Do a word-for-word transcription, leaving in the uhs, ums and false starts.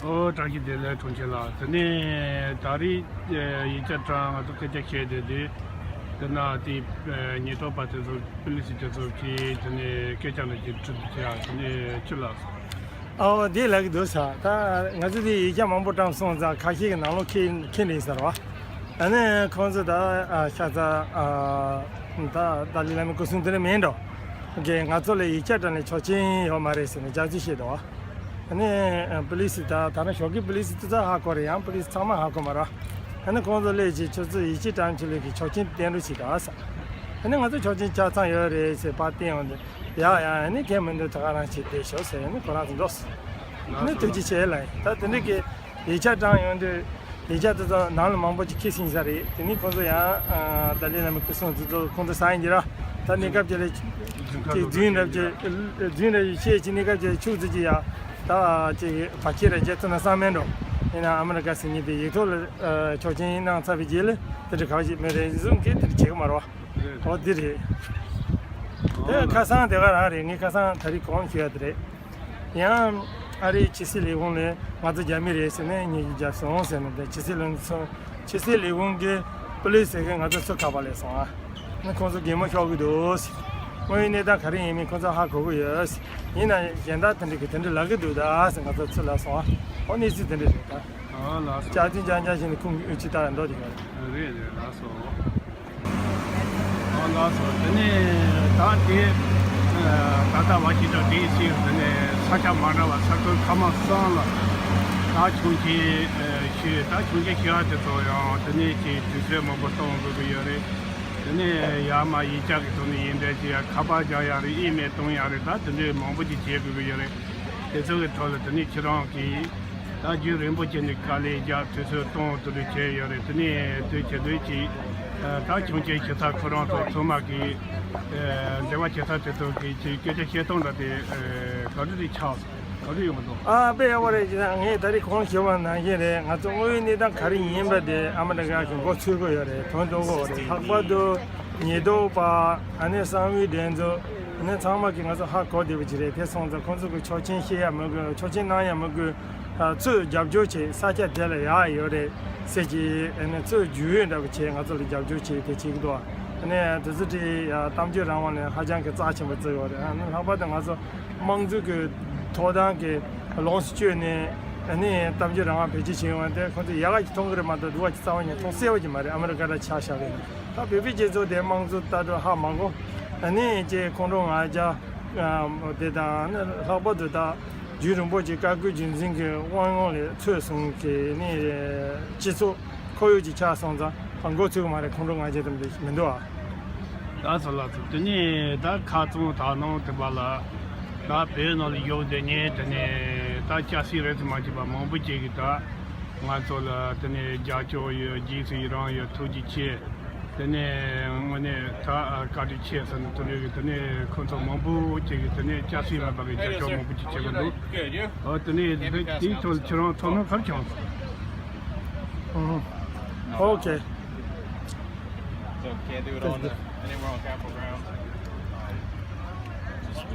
ཨོ། བཀྲ་ཤིས་བདེ་ལེགས། དྲུང་ཆེ་ལགས། དེ་ནས་ད་རེས་ཡིག་ཆ་དྲངས། ང་ཚོ་སྐད་ཆ་བཤད་བསྡད་དུས། དེ་ན་དེ་ཉེན་རྟོག་པ་དེ་ཚོ། པུ་ལི་སི་དེ་ཚོ་གིས་དེ་ནས་སྐད་ཆ་འདྲ་ཅིག་དྲིས་འདུག་ཅེས། དེ་ནས་ཅི་ལགས་སོང་། ཨོ། དེ་ལབ་ཀྱི་འདུག་ཟེར། ད་ང་ཚོ་དེ་ཡིག་ཆ་མང་པོ་བཀྲམ་སོང་ཙང་ཁ་ཤས་ཀྱི་ནང་ལོགས་འཁྱེར་འཁྱེར་ནས་ཟེར་བ། ཨ་ནི་ཁོང་ཚོ་ད་ཨ་ཤ་ཚ་ཨ་ད་ཏཱ་ལའི་བླ་མའི་སྐུ་སྲུང་དེ་འདྲ་མིན་འགྲོ། གིས་ང་ཚོ་ལ་ཡིག་ཆ་དྲངས་ནས་ཆོག་མཆན་ཡོད་མ་རེད་ཟེར་ནས་རྒྱབ་སྐྱོར་བྱས་འདུག། ཨ་ནི་པུ་ལི་སི་ད་ད་ནི་ཞོགས་ཀའི་པུ་ལི་སི་དེ་ཚོ་ཧ་གོ་རེད། ཡང་པུ་ལི་སི་ཚང་མ་ཧ་གོ་མ་རེད། ཨ་ནི་ཁོང་ཚོ་སླེབས་རྗེས་ཁྱོད་ཚོ་ཡིག་ཆ་དྲངས་ཆོག་ལེ་གི་ཆོག་མཆན་བསྟན་རོགས་བྱེད་དང་ཟེར། ཨ་ནི་ང་ཚོ་ཆོག་མཆན་ཆ་ཚང་ཡོད་རེད་ཟེར་ཕར་བསྟན་ཡོང་དུས། ཡ་ཡ། ཨ་ནི་གལ་མི་འདུག། ད་ག་རང་བྱེད་བསྡད་ཤོག་ཟེར། ཨ་ནི་ཁོ་རང་ཚོ་འགྲོ་སོང་། ཨ་ནི་ཐུགས་རྗེ་ཆེ་ལབ་ཡིན། ད་དེ་འདྲ་གི་ཡིག་ཆ་དྲངས་ཡོང་དུས། ཡིག་ཆ་དེ་ཚོ་ནང་ལ་མང་པོ་ཅིག་འཁྱེར་ཟིན་ས་རེད། དེ་ནས་ཁོང་ཚོ་ཡང་ཨ་ཏཱ་ལའི་བླ་མའི་སྐུ་སྲུང་དེ་ཚོ་ཁོང་ཚོ་ཟ་ཡིན་གྱི་ར། ད་གནས་སྐབས་ཅིག་ལ་ཅིག་རྫུན་འདྲ་ཅིག་རྫུན་འདྲ་ཅིག་བཤད་ཅིག་གནས་སྐབས་ཅིག་ལ་ཕྱུགས་རྫི་ཅིག་ཡ། ད་ཅིག་བར་ཆད་ར་རྒྱག་ཐུབ་ན་བསམ་མེད་འགྲོ། ཡིན་ན་ཨ་མི་རི་ཀ་ཟེར་མཁན་དེ་ཡིག་ཐོག་ལ་ཨ་ཆོག་མཆན་གནང་ཚར་བའི་རྗེས་ལ་དེ་འདྲ་ག་བ་ཞིག་མི་རེ་ཟུང་གིས་དེ་འདྲ་བྱེད་ཀྱི་མ་རེད་བ། ཨོ་འདི་རེད། དེ་ཁ་སང་དེ་ག་རང་རེད། ངས་ཁ་སང་ད་རེས་གོང་ཞུས་ཡ་དེ་རེད། ཡང་ཨ་རིའི་ཕྱི་སྲིད་ལས་ཁུངས་ནས་ང་ཚོ་རྒྱ་མི་རེད་ཟེར་ནས་ཉེས་ཞིབ་བརྒྱབ་སོང་ཟེར་ནས། དེ་ཕྱི་སྲིད་ལས་ཁུངས་ཚོ་ཕྱི་སྲིད་ལས་ཁུངས་ཀྱིས་པུ་ལི་སི་ཟེར་མཁན་ང་ཚོ་ཚུར་ཁ་པར་སླེབས་སོང་ཨ། ནི་ཁོང་ཚོ་གད་མོ་ཤོར་གི་འདུག། དངོས་ཡོད་གནས་སྟངས་ག་རེ་ཡིན་མིན་ཁོང་ཚོ་ཧ་གོ་གི་ཡོད། ཡིན་ན་གཞན་དག་དེ་འདྲ་གི་དེ་འདྲ་ལབ་གི་འདུག་ད་ཟེར་ང་ཚོ་ཚུར་ལབ་སོང་ཨ། ཨོ་གནས་ཚུལ་དེ་འདྲ་རེད་ད། ཨ་ལགས་སོ། ཅག་ཅིང་ཅང་ཅང་བཞིན་ཁུངས་ཀྱི་ཨུ་ཅི་ལྟ་འགྲོ་དེ་ག་རེད། རེད་རེད། ལགས་སོ། ཨ་ལགས་སོ། དེ་ནས་ད་དེ་ད་ལྟ་ཝ་ཤིང་ཊོན་ཌི་སི་དེ་ནས་ས་ཆ་མ་འདྲ་བ་ས་ཁུལ་ཁག་མ་གསུམ་ལ་ད་ཁྱོང་ཆེན་ཞུས། ད་ཁྱོང་ཆེན་ཞུ་བ་དེ་ཚོ་ཡང་དེ་ནས་ཀྱི་དུས་ཚོད་མང་པོ་གཏོང་དགོས་ཀྱི་ཡོད་རེད། དེ་ནས་ཡར་མར་ཡིག་ཆ་གི་ཐོག་ནས་ཡིན་འདྲ་ཅིག་ཡ་ཁ་པར་རྒྱག་ཡག་རེད། ཨི་མེལ་གཏོང་ཡག་རེད། ད་དེ་འདྲའི་མང་པོ་ཅིག་བྱེད་དགོས་ཀྱི་ཡོད་རེད། དེ་ཚོ་གི་ཐོག་ལ་དེ་ནས་ཁྱེད་རང་གིས་ད་རྒྱུན་རིང་པོ་བྱས་ནས་དཀའ་ལས་རྒྱག་དུས་ཚོད་གཏོང་དེ་འདྲ་བྱས་ཡོད་རེད། དེ་ནས་དེ་བྱེད་དུས་ཀྱི་ད་ཁྱོང་ཆེན་ཞུ་ས་ཁོ་རང་ཚོ་ཚང་མ་གི་འབྲེལ་བ་བྱེད་ས་དེ་ཚོ་གི་ཅིག་སྐད་ཆ་བཤད་སྟངས་འདྲ་དེ་ག་འདྲ་རེད་ཆགས་སོང་། ག་འདྲ་ཡོང་གི་འདུག། ཨ་དཔེ་ཡག་པོ་རེད། ཅེ་ན་ངས་ད་རེས་གོང་ཞུས་པ་ནང་བཞིན་རེད། ང་ཚོ་དངོས་ཡོད་གནས་སྟངས་ག་རེ་ཡིན་པ་དེ་ཨ་མི་རི་ཀ་གི་མགོ་ཚོས་ཀྱི་ཡོད་རེད། དོན་རྟོགས་ཀྱི་ཡོད་རེད། ལྷག་པར་དུ་ཉེན་རྟོག་པ། ཨ་ནི་གསང་བའི་འགྲན་ཚོགས། ཨ་ནི་ཚང་མ་གིས་ང་ཚོ་ཧ་གོ་བདེ་པོ་ཅིག་རེད། དེ་སོང་ཙང་ཁོང་ཚོ་གི་ཆོག་མཆན་བཤད་ཡ་མི་དགོས། ཆོག་མཆན་གནང་ཡ་མི་དགོས། ཨ་ཚུར་རྒྱབ་སྐྱོར་བྱེད། ས་ཆ་དེ་ལ་ཡག་ཡོད་རེད་ཟེར་གྱི། ཨ་ནི་ཚུར་རྒྱུས་ཡོད་འདྲ་པོ་བྱས་ང་ཚོ་ལ་རྒྱབ་སྐྱོར་བྱེད་དེ་བྱེད་ཀྱི་འདུག། ཨ་ནི་དེ་ཚོ་དེ་ཡ་གཏམ་བརྗོད་རང་དབང་ནས་ཧ་ཅང་གི་རྩ་ཆེན་པོ་བརྩི་ཡོད་རེད། ཨ་ནི་ལྷག་པར་དུ་ང་ཚོ་དམངས་གཙོ་གི་ཐོབ་ཐང་གི་ལོངས་སུ་སྤྱོད་ནས། ཨ་ནི་གཏམ་བརྗོད་རང་དབང་བེད་སྤྱོད་བྱེད་ཡོང་བ་དེ་ཁོང་ཚོས་ཡག་ག་ཅིག་མཐོང་གི་རེད་མ་གཏོགས་སྡུག་ག་ཅིག་རྩ་བ་ཉིད་མཐོང་གསལ་བོ་ཅིག་མ་རེད། ཨ་མི་རི་ཀ་འདྲ་ཆ་བཞག་གི་རེད། ད་བོད་པའི་སྤྱི་ཚོགས་དེ་དམངས་གཙོ་ལྟ་གྲུབ་ཧ་མ་གོ། ཨ་ནི་ཅེས་ཁོང་ཁྲོ་ང་རྒྱལ་དེ་དང་། ཨ་ནི་ལྷག་པར་དུ་ད་རྒྱུན་རིང་པོ་ཅིག་བཀའ་བཀོད་རྒྱུད་འཛིན་གྱི་དབང་ཡོང་ལས་ཚོད་སོང་གི་ནི་སྤྱི་ཚོགས་ཁོར་ཡུག་ཅིག་ཆགས་སོང་ཙང་མགོ་ཚོས་ཀྱི་མ་རེད། ཁོང་ཁྲོ་ང་རྒྱལ་དེ་མི་འདུག་ཨ། ལགས་སོ་ལགས་སོ། དེ་ནས་ད་ཁ་རྩང་དག་སྣང་དེ་བ་ལ་ད་བོད་ནང་ལ་ཡོད་དེ་ནས་དེ་ནས་ད་སྐྱ་སེར་རེད་ཙམ་མ་བྱས་པ་མང་པོ་ཅིག་གིས་ད་ང་ཚོ་ལ་དེ་ནས་རྒྱབ་སྐྱོར་ཡོད། རྗེས་སུ་ཡི་རང་ཡོད། ཐུགས་རྗེ་ཆེ། དེ་ནས་དངོས་གནས་ད་བཀའ་དྲིན་ཆེ་ཟེར་ནས་དེ་འདྲ་གི་དེ་ནས་ཁོང་ཚོ་མང་པོ་ཅིག་གིས་དེ་ནས་སྐྱ་སེར་མ་པ་གི་རྒྱབ་སྐྱོར་མང་པོ་ཅིག་བྱེད་ཀྱི་འདུག། ཨོ་དེ་ནས་དེ་དེའི་ཐོག་ལ་ཁྱེད་རང་ཐོག་མ་ག་རེ་བྱུང་སོང་། ཨོ་ཁེ། So can't do it on the, anywhere on Capitol grounds.